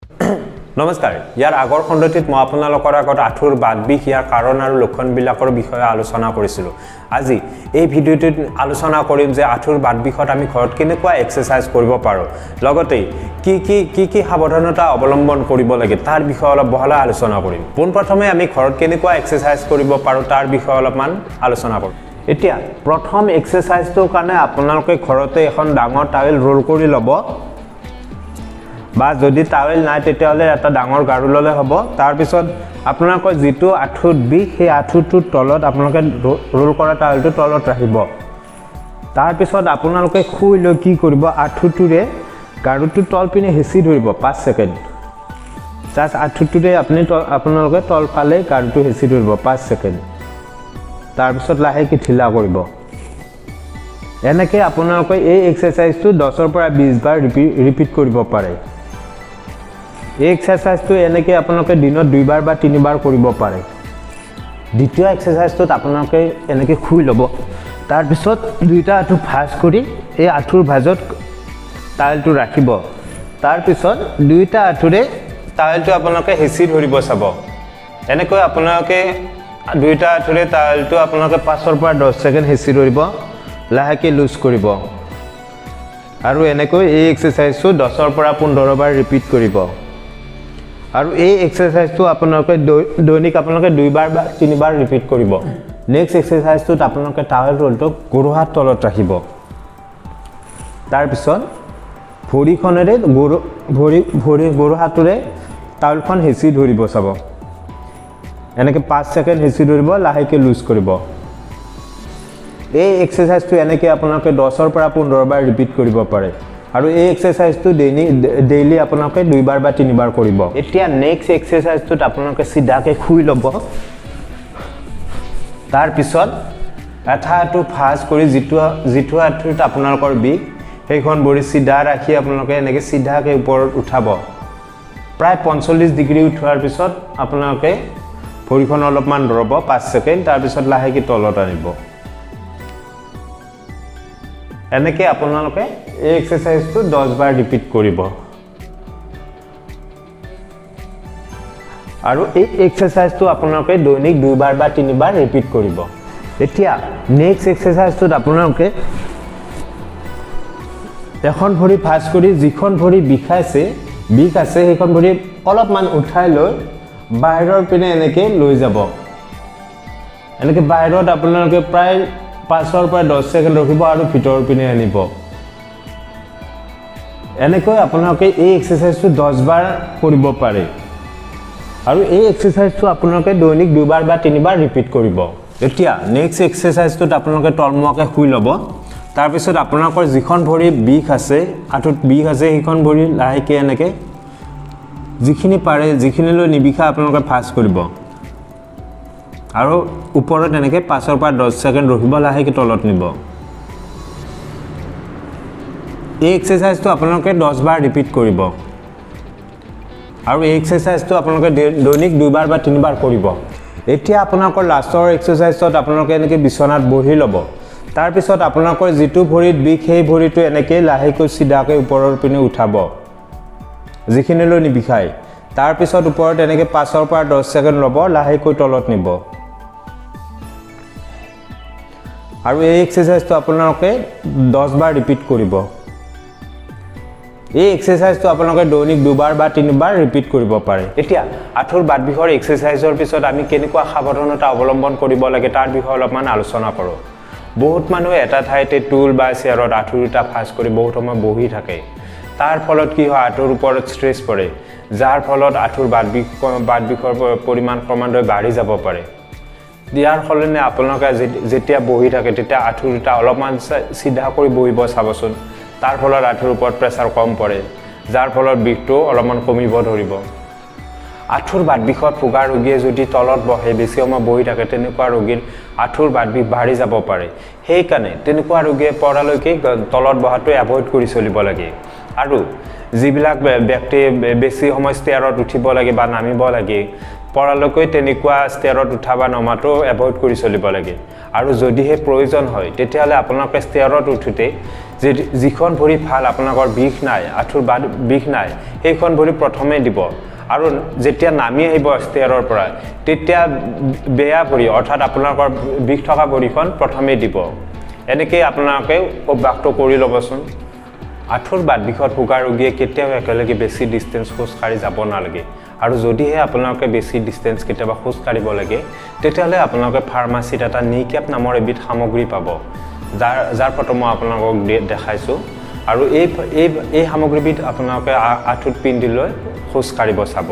নমস্কাৰ। ইয়াৰ আগৰ খণ্ডটিত মই আপোনালোকৰ আগত আঁঠুৰ বাত বিষ, ইয়াৰ কাৰণ আৰু লক্ষণবিলাকৰ বিষয়ে আলোচনা কৰিছিলোঁ। আজি এই ভিডিঅ'টোত আলোচনা কৰিম যে আঁঠুৰ বাত বিষত আমি ঘৰত কেনেকুৱা এক্সাৰচাইজ কৰিব পাৰোঁ, লগতে কি কি কি কি সাৱধানতা অৱলম্বন কৰিব লাগে তাৰ বিষয়ে অলপ বহলাই আলোচনা কৰিম। পোনপ্ৰথমে আমি ঘৰত কেনেকুৱা এক্সাৰচাইজ কৰিব পাৰোঁ তাৰ বিষয়ে অলপমান আলোচনা কৰোঁ। এতিয়া প্ৰথম এক্সাৰচাইজটোৰ কাৰণে আপোনালোকে ঘৰতে এখন ডাঙৰ টাৱেল ৰোল কৰি ল'ব, বা যদি টাৱেল নাই তেতিয়াহ'লে এটা ডাঙৰ গাৰু ল'লে হ'ব। তাৰপিছত আপোনালোকৰ যিটো আঁঠুত বিষ সেই আঁঠুটোৰ তলত আপোনালোকে ৰোল কৰা টাৱেলটো তলত ৰাখিব। তাৰপিছত আপোনালোকে শুই লৈ কি কৰিব, আঁঠুটোৰে গাৰুটোৰ তল পিনে হেঁচি ধৰিব 5 ছেকেণ্ড। জাষ্ট আঁঠুটোৰে আপুনি আপোনালোকে তলফালে গাৰুটো হেঁচি ধৰিব 5 ছেকেণ্ড। তাৰপিছত লাহেকৈ ঢিলা কৰিব। এনেকৈ আপোনালোকে এই এক্সাৰচাইজটো 10ৰ পৰা 20 বাৰ ৰিপিট কৰিব পাৰে। এই এক্সাৰচাইজটো এনেকৈ আপোনালোকে দিনত 2 বাৰ বা 3 বাৰ কৰিব পাৰে। দ্বিতীয় এক্সাৰচাইজটোত আপোনালোকে এনেকৈ শুই ল'ব। তাৰপিছত দুইটা আঁঠু ভাঁজ কৰি এই আঁঠুৰ ভাঁজত টাৱেলটো ৰাখিব। তাৰপিছত দুইটা আঁঠুৰে টাৱেলটো আপোনালোকে হেঁচি ধৰিব চাব। এনেকৈ আপোনালোকে দুইটা আঁঠুৰে টাৱেলটো আপোনালোকে 5ৰ পৰা 10 ছেকেণ্ড হেঁচি ধৰিব, লাহেকৈ লুজ কৰিব। আৰু এনেকৈ এই এক্সাৰচাইজটো 10ৰ পৰা 15 বাৰ ৰিপিট কৰিব। আৰু এই এক্সাৰচাইজটো আপোনালোকে দৈনিক আপোনালোকে 2 বাৰ বা 3 বাৰ ৰিপিট কৰিব। নেক্সট এক্সাৰচাইজটোত আপোনালোকে টাৱেল ৰোলটো গোৰোহাৰ তলত ৰাখিব। তাৰপিছত ভৰিখনেৰে গোৰোহাটোৰে টাৱেলখন হেঁচি ধৰিব চাব। এনেকৈ 5 ছেকেণ্ড হেঁচি ধৰিব, লাহেকৈ লুজ কৰিব। এই এক্সাৰচাইজটো এনেকৈ আপোনালোকে 10ৰ পৰা 15 বাৰ ৰিপিট কৰিব পাৰে। আৰু এই এক্সাৰচাইজটো ডেইলি আপোনালোকে 2 বাৰ বা 3 বাৰ কৰিব। এতিয়া নেক্সট এক্সাৰচাইজটোত আপোনালোকে চিধাকৈ শুই ল'ব। তাৰপিছত এটা আঁঠু ভাঁজ কৰি যিটো আঁঠুত আপোনালোকৰ বিষ সেইখন ভৰি চিধা ৰাখি আপোনালোকে এনেকৈ চিধাকৈ ওপৰত উঠাব। প্ৰায় 45 ডিগ্ৰী উঠোৱাৰ পিছত আপোনালোকে ভৰিখন অলপমান ৰ'ব 5 ছেকেণ্ড, তাৰপিছত লাহেকৈ তলত আনিব। এনেকৈ আপোনালোকে এই এক্সাৰচাইজটো 10 বাৰ ৰিপিট কৰিব। আৰু এই এক্সাৰচাইজটো আপোনালোকে দৈনিক 2 বাৰ বা 3 বাৰ ৰিপিট কৰিব। এতিয়া নেক্সট এক্সাৰচাইজটোত আপোনালোকে এখন ভৰি ভাঁজ কৰি যিখন ভৰি বিষাইছে বিষ আছে সেইখন ভৰি অলপমান উঠাই লৈ বাহিৰৰ পিনে এনেকৈ লৈ যাব। এনেকৈ বাহিৰত আপোনালোকে প্ৰায় 5ৰ পৰা 10 ছেকেণ্ড ৰখিব আৰু ভিতৰৰ পিনে আনিব। এনেকৈ আপোনালোকে এই এক্সাৰচাইজটো 10 বাৰ কৰিব পাৰে। আৰু এই এক্সাৰচাইজটো আপোনালোকে দৈনিক 2 বাৰ বা 3 বাৰ ৰিপিট কৰিব। এতিয়া নেক্সট এক্সাৰচাইজটোত আপোনালোকে তলমুৱাকৈ শুই ল'ব। তাৰপিছত আপোনালোকৰ যিখন ভৰি বিষ আছে, আঁঠুত বিষ আছে, সেইখন ভৰি লাহেকৈ এনেকৈ যিখিনি পাৰে যিখিনিলৈ নিবিষায় আপোনালোকে ভাঁজ কৰিব আৰু ওপৰত এনেকৈ 5ৰ পৰা 10 ছেকেণ্ড ৰখিব, লাহেকৈ তলত নিব। এই এক্সাৰচাইজটো আপোনালোকে 10 বাৰ ৰিপিট কৰিব। আৰু এই এক্সাৰচাইজটো আপোনালোকে দৈনিক 2 বাৰ বা 3 বাৰ কৰিব। এতিয়া আপোনালোকৰ লাষ্টৰ এক্সাৰচাইজত আপোনালোকে এনেকৈ বিচনাত বহি ল'ব। তাৰপিছত আপোনালোকৰ যিটো ভৰিত বিষ সেই ভৰিটো এনেকৈ লাহেকৈ চিধাকৈ ওপৰৰ পিনে উঠাব যিখিনিলৈ নিবিষায়। তাৰপিছত ওপৰত এনেকৈ 5ৰ পৰা 10 ছেকেণ্ড ল'ব, লাহেকৈ তলত নিব। আৰু এই এক্সাৰচাইজটো আপোনালোকে 10 বাৰ ৰিপিট কৰিব। এই এক্সাৰচাইজটো আপোনালোকে দৈনিক 2 বাৰ বা 3 বাৰ ৰিপিট কৰিব পাৰে। এতিয়া আঁঠুৰ বাত বিষৰ এক্সাৰচাইজৰ পিছত আমি কেনেকুৱা সাৱধানতা অৱলম্বন কৰিব লাগে তাৰ বিষয়ে অলপমান আলোচনা কৰোঁ। বহুত মানুহে এটা ঠাইতে টুল বা চেয়াৰত আঁঠু দুটা ভাঁজ কৰি বহুত সময় বহি থাকে। তাৰ ফলত কি হয়, আঁঠুৰ ওপৰত ষ্ট্ৰেছ পৰে, যাৰ ফলত আঁঠুৰ বাত বিষৰ পৰিমাণ ক্ৰমান্বয়ে বাঢ়ি যাব পাৰে। ইয়াৰ সলনি আপোনালোকে যেতিয়া বহি থাকে তেতিয়া আঁঠু দুটা অলপমান চিধা কৰি বহিব চাবচোন। তাৰ ফলত আঁঠুৰ ওপৰত প্ৰেছাৰ কম পৰে, যাৰ ফলত বিষটো অলপমান কমিব ধৰিব। আঁঠুৰ বাত বিষত ভোগা ৰোগীয়ে যদি তলত বহে, বেছি সময় বহি থাকে, তেনেকুৱা ৰোগীৰ আঁঠুৰ বাত বিষ বাঢ়ি যাব পাৰে। সেইকাৰণে তেনেকুৱা ৰোগীয়ে পৰালৈকে তলত বহাটো এভইড কৰি চলিব লাগে। আৰু যিবিলাক ব্যক্তিয়ে বেছি সময় ষ্টেয়াৰত উঠিব লাগে বা নামিব লাগে, পৰালৈকে তেনেকুৱা ষ্টেয়াৰত উঠা বা নমাটো এভইড কৰি চলিব লাগে। আৰু যদিহে প্ৰয়োজন হয় তেতিয়াহ'লে আপোনালোকে ষ্টেয়াৰত উঠোঁতে যে যিখন ভৰি ভাল, আপোনালোকৰ বিষ নাই, আঁঠুৰ বাদ বিষ নাই, সেইখন ভৰি প্ৰথমে দিব আৰু যেতিয়া নামি আহিব ষ্টেয়াৰৰ পৰা, তেতিয়া বেয়া ভৰি, অৰ্থাৎ আপোনালোকৰ বিষ থকা ভৰিখন প্ৰথমে দিব। এনেকেই আপোনালোকে অভ্যাসটো কৰি ল'বচোন। আঁঠুৰ বাত বিষত ভোগা ৰোগীয়ে কেতিয়াও একেলগে বেছি ডিষ্টেঞ্চ খোজকাঢ়ি যাব নালাগে আৰু যদিহে আপোনালোকে বেছি ডিষ্টেঞ্চ কেতিয়াবা খোজ কাঢ়িব লাগে, তেতিয়াহ'লে আপোনালোকে ফাৰ্মাচীত এটা নি কেপ নামৰ এবিধ সামগ্ৰী পাব, যাৰ ফটো মই আপোনালোকক দেখাইছোঁ আৰু এই এই এই সামগ্ৰীবিধ আপোনালোকে আঁঠুত পিন্ধি লৈ খোজ কাঢ়িব চাব।